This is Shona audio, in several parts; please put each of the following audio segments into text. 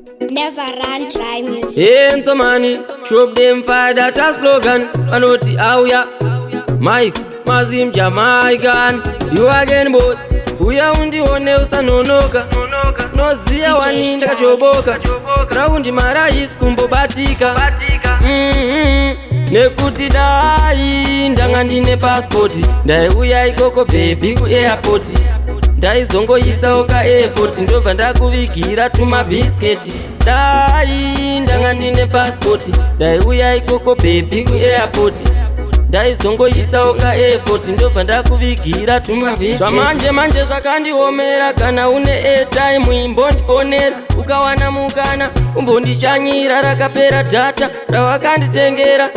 Never run dry music. Enzo money, chop them fire that a slogan. Vanoti auya, Mike, Mazim Jamaican. You again boss, uya undione usanonoka. Noziya wani ndakachoboka. Raundi maraisi kumbobatika. Nekuti dai ndanga ndine pasipoti, ndaiuya ikoko baby kuairport. Ndaizongoisawo kaeffort, ndobva ndakuvigira tumabhisiketi. Dai ndanga ndine pasipoti, ndaiuya ikoko baby kuairport. Ndaizongoisawo kaeffort, ndobva ndakuvigira tumabhisiketi. Zvamanje manje zvakandiomera. Kana une airtime, imbondifonera. Ukawana mukana, umbondishanyira. Rakapera data rawakanditengera.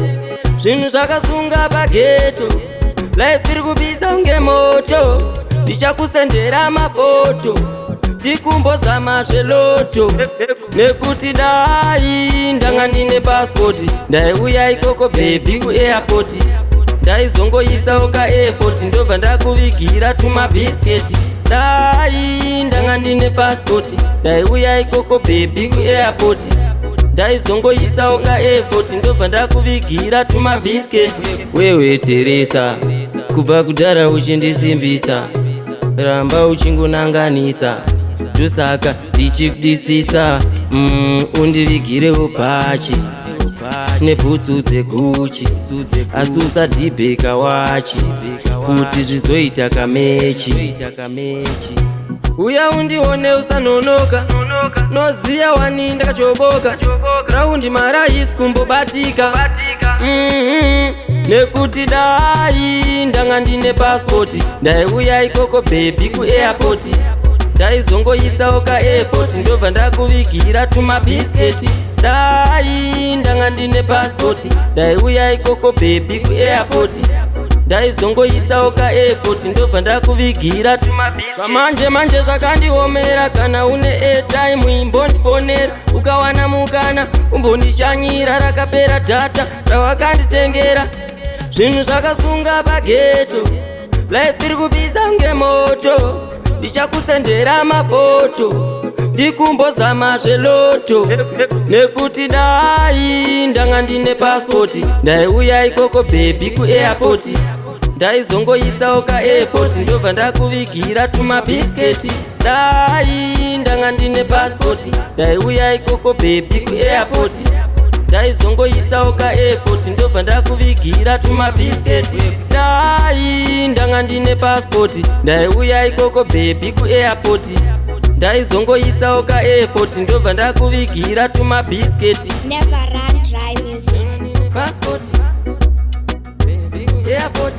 Zvinhu zvakasunga paghetto, life iri kupisa kunge moto. Ndichakusendera mafoto, ndikumbozama zvelotto. Nekuti dai ndanga ndine pasipoti, ndaiuya ikoko baby kuairport. Ndaizongoisawo kaeffort, ndobva ndakuvigira tumabhisiketi. Dai ndanga ndine pasipoti, ndaiuya ikoko baby kuairport. Ndaizongoisawo kaeffort, ndobva ndakuvigira tumabhisiketi. Wewe Teresa, kubva kudhara uchindisimbisa, ramba uchingonanganisa, ndosaka ndichikudisisa. Undivigirewo pachi nebhutsu dzeGucci, asi usadhibheka wachi kuti zvizoita kamatch. Uya undione, usanonoka. Noziya wani ndakachoboka. Raundi maraisi kumbobatika. Nekuti dai ndanga ndine pasipoti, ndaiuya ikoko baby kuairport. Ndaizongoisawo kaeffort, ndobva ndakuvigira tumabhisiketi. Dai ndanga ndine pasipoti, ndaiuya ikoko baby kuairport. Ndaizongoisawo kaeffort, ndobva ndakuvigira. Zvamanje manje zvakandiomera. Kana une airtime, imbondifonera. Ukawana mukana, umbondishanyira. Rakapera data rawakanditengera. Zvinhu zvakasunga paghetto, life iri kupisa kunge moto. Ndichakusendera mafoto, ndikumbozama zvelotto. Nekuti dai ndanga ndine pasipoti, ndaiuya ikoko baby kuairport. Ndaizongoisawo kaeffort, ndobva ndakuvigira tumabhisiketi. Dai ndanga ndine pasipoti, ndaiuya ikoko baby kuairport. Ndaizongoisawo kaeffort, ndobva ndakuvigira tumabhisiketi. Dai ndanga ndine pasipoti, ndaiuya ikoko baby kuairport. Ndaizongoisawo kaeffort, ndobva ndakuvigira tumabhisiketi. Never run dry music. Passport, baby, airport.